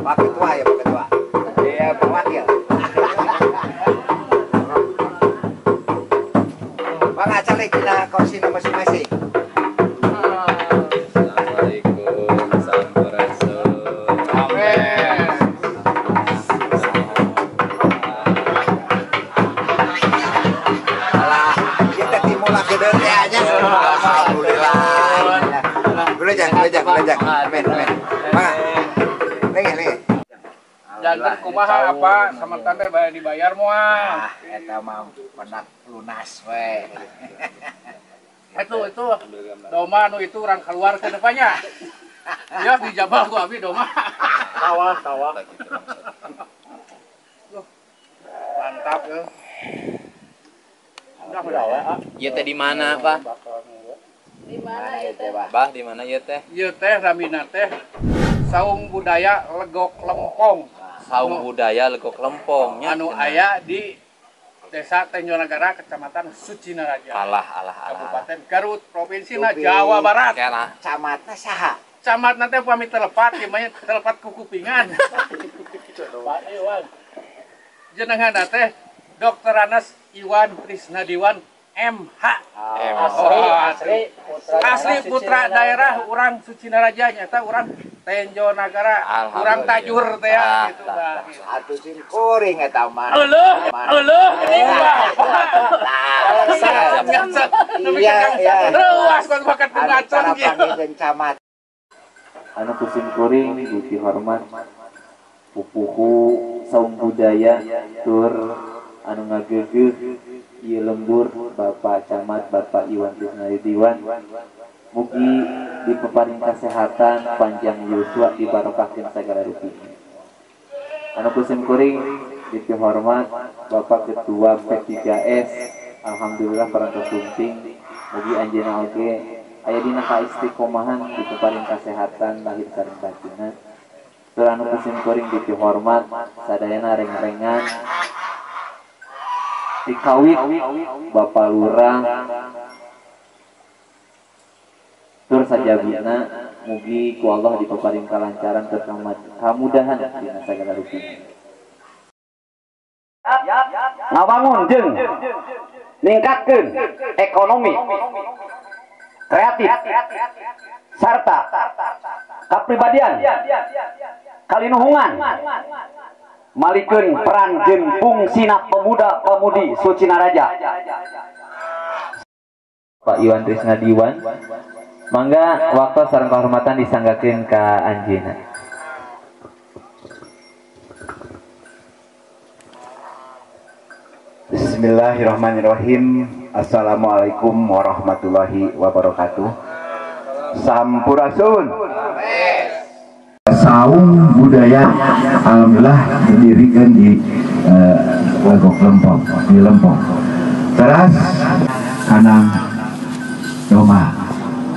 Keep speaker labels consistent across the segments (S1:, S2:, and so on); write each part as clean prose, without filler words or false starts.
S1: Pak Ketua ya, Pak Ketua. Iya, Pak Wakil. Pak ngacalik dina kursi masing-masing.
S2: Assalamualaikum, sampurasun. Amin.
S1: Alah, kita timula gede teh nya. Alhamdulillah. Belajang, belajang. Amin, amin. Pak. Nih.
S3: Jantan kumaha apa sama tante bayar dibayar moal.
S1: Ah, eta mah penat lunas we.
S3: Itu doma nu itu orang keluar ke depannya. Ya dijabah ku abi doma. Tawah, tawah. Mantap ya. Udah we.
S2: Ieu teh di mana, Pak?
S4: Di mana ieu teh,
S2: Bah, di mana ieu teh?
S3: Ieu teh ramina teh Saung Budaya Legok Lempong.
S2: Saung Budaya Legok Lempong nya
S3: anu aya di Desa Tenjonagara, Kecamatan Sucinaraja.
S2: Alah, alah, alah.
S3: Kabupaten Garut, Provinsi Jawa Barat.
S1: Camatna saha?
S3: Camatna teh pami telepat, ieu telepat ku kupingan. Jenengan teh Dr. Anas Iwan Trisnadiwan MH. Asli putra daerah urang Sucinaraja nyata urang Tenjonagara, urang Tajur teh ya gitu bah.
S1: Atuh sim kuring eta mah.
S3: Euleuh, euleuh geuning bah.
S1: Iya, iya.
S3: Ruas kudu bakat ngaceng kieu.
S1: Camat.
S5: Anu kusim kuring dihormat pupuhu saung budaya tur anu ngageugeuh ieu lembur Bapak Camat Bapak Iwan Trisnadiwan mugi dipeparing kesehatan panjang yuswa dibarokahkeun sagala rupina. Anu kusim kuring dipihormat Bapak Ketua P3S, alhamdulillah parantos sumping mugi anjeunna oge aya dina kaistiqomahan dipeparing kesehatan lahir sareng batinna. Tur anu kusim kuring dipihormat sadayana reng-rengan dikawit Bapak Lurah tur sajabina mugi ku Allah dipaparing kalancaran tur kamudahan dina sagala rupina.
S6: Ngawangun jeung ningkatkeun ekonomi kreatif sarta kapribadian kalinuhungan malikeun peran jeung fungsina pemuda-pemudi Sucinaraja.
S5: Pak Iwan Trisnadiwan mangga waktu sareng kehormatan disanggakeun ka anjeunna.
S1: Bismillahirrahmanirrahim. Assalamualaikum warahmatullahi wabarakatuh. Sampurasun. Saung budaya alhamdulillah didirikan di Legok Lempong, di Lempong. Teras kandang domba.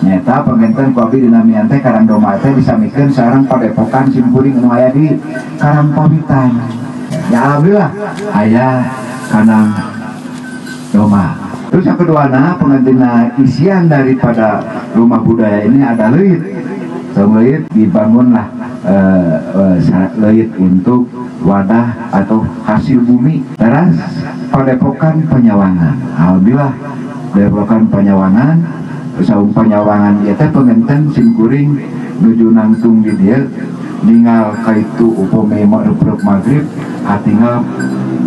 S1: Nyata panginten ku abdi dinamian teh kandang domba teh disamikeun sareng padepokan simkuring nu aya di Karangpawitan. Ya alhamdulillah aya kandang domba. Terus yang kedua, nah pengantina isian daripada rumah budaya ini ada leuit. Leuit dibangunlah leuit untuk wadah atau hasil bumi. Teras padepokan Panyawangan. Alhamdulillah padepokan Panyawangan, saung Panyawangan ieu teh panginten simkuring nuju nangtung di dieu ningal kaitu upami magrib magrib hatinggal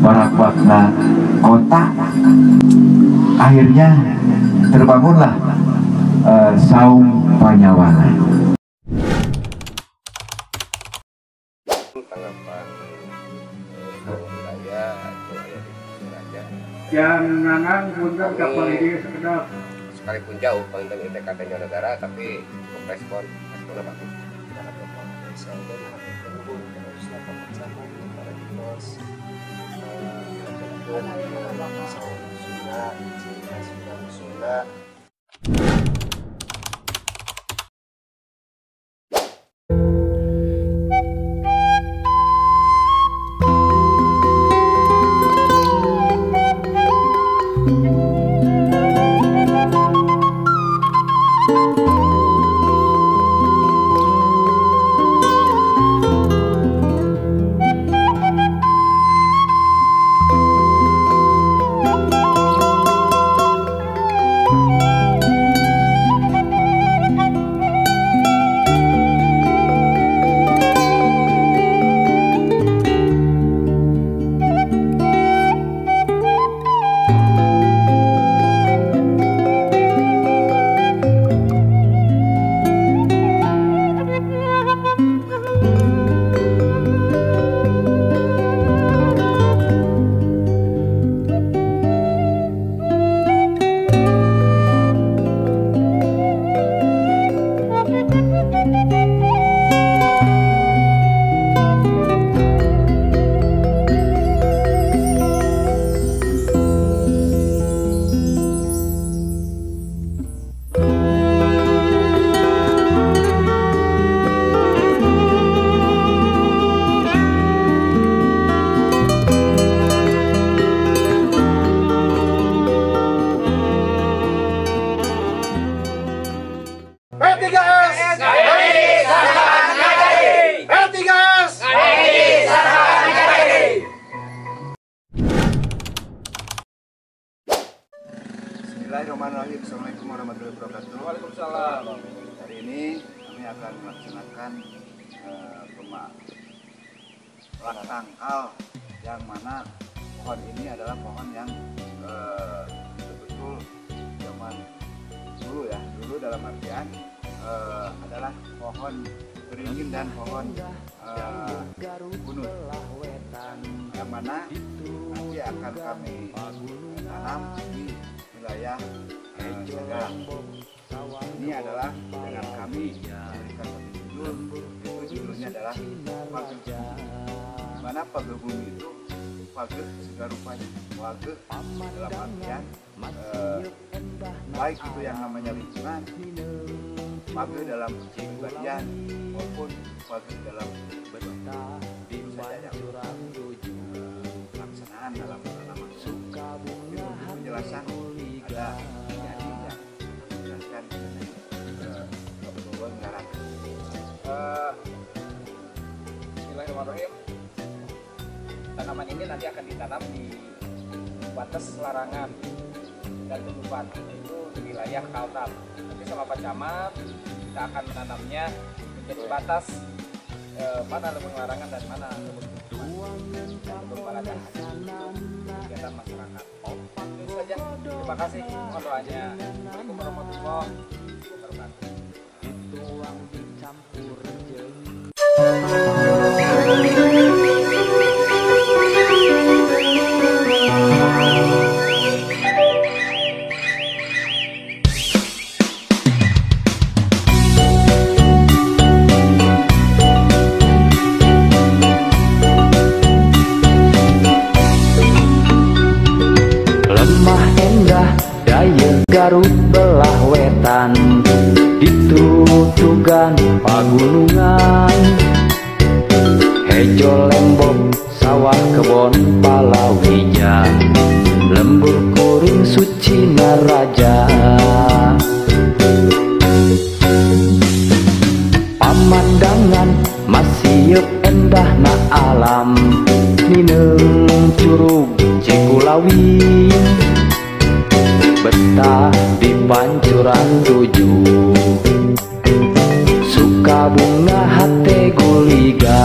S1: barakbatna kota. Akhirnya terbangunlah saung Panyawangan.
S3: Yang ngangang punten kapal ini sekedap.
S7: Sekalipun jauh panginten ITK negara tapi cukup respon, responnya bagus.
S1: Sunda. Bismillahirrahmanirrahim. Assalamualaikum warahmatullahi wabarakatuh. Waalaikumsalam. Hari ini kami akan melaksanakan tangkal, yang mana pohon ini adalah pohon yang betul-betul zaman dulu ya. Dulu dalam artian adalah pohon beringin dan pohon bunut, yang mana nanti akan kami tanam di wilayah Sagara. Ini adalah dengan kami memberikan satu judul, itu judulnya adalah Pageh Bumi. Dimana Pageh Bumi itu pageh segala rupanya, wageh dalam artian baik itu yang namanya lingkungan, pageh dalam kepribadian maupun pageh dalam bentuk. Itu saja yang pelaksanaan dalam penanaman. Ini untuk penjelasan ada jadi yang menjelaskan mengenai keperluan ngarak.
S8: Bismillahirrahmanirrahim. Tanaman ini nanti akan ditanam di batas larangan dan tutupan, yaitu di wilayah Kaltab. Nanti sama Pak Camat kita akan menanamnya menjadi batas mana lembang larangan dan mana lembang tutupan, dan ada kegiatan masyarakat. Itu saja. Terima kasih. Mohon doanya. Assalamualaikum warahmatullahi wabarakatuh.
S9: Thank you. Pagunungan hejo lembok sawah kebon palawija lembur kuring suci naraja. Pamandangan masih endah na alam nineung curug Cikulawi betah di pancuran tujuh suka bunga hate guliga.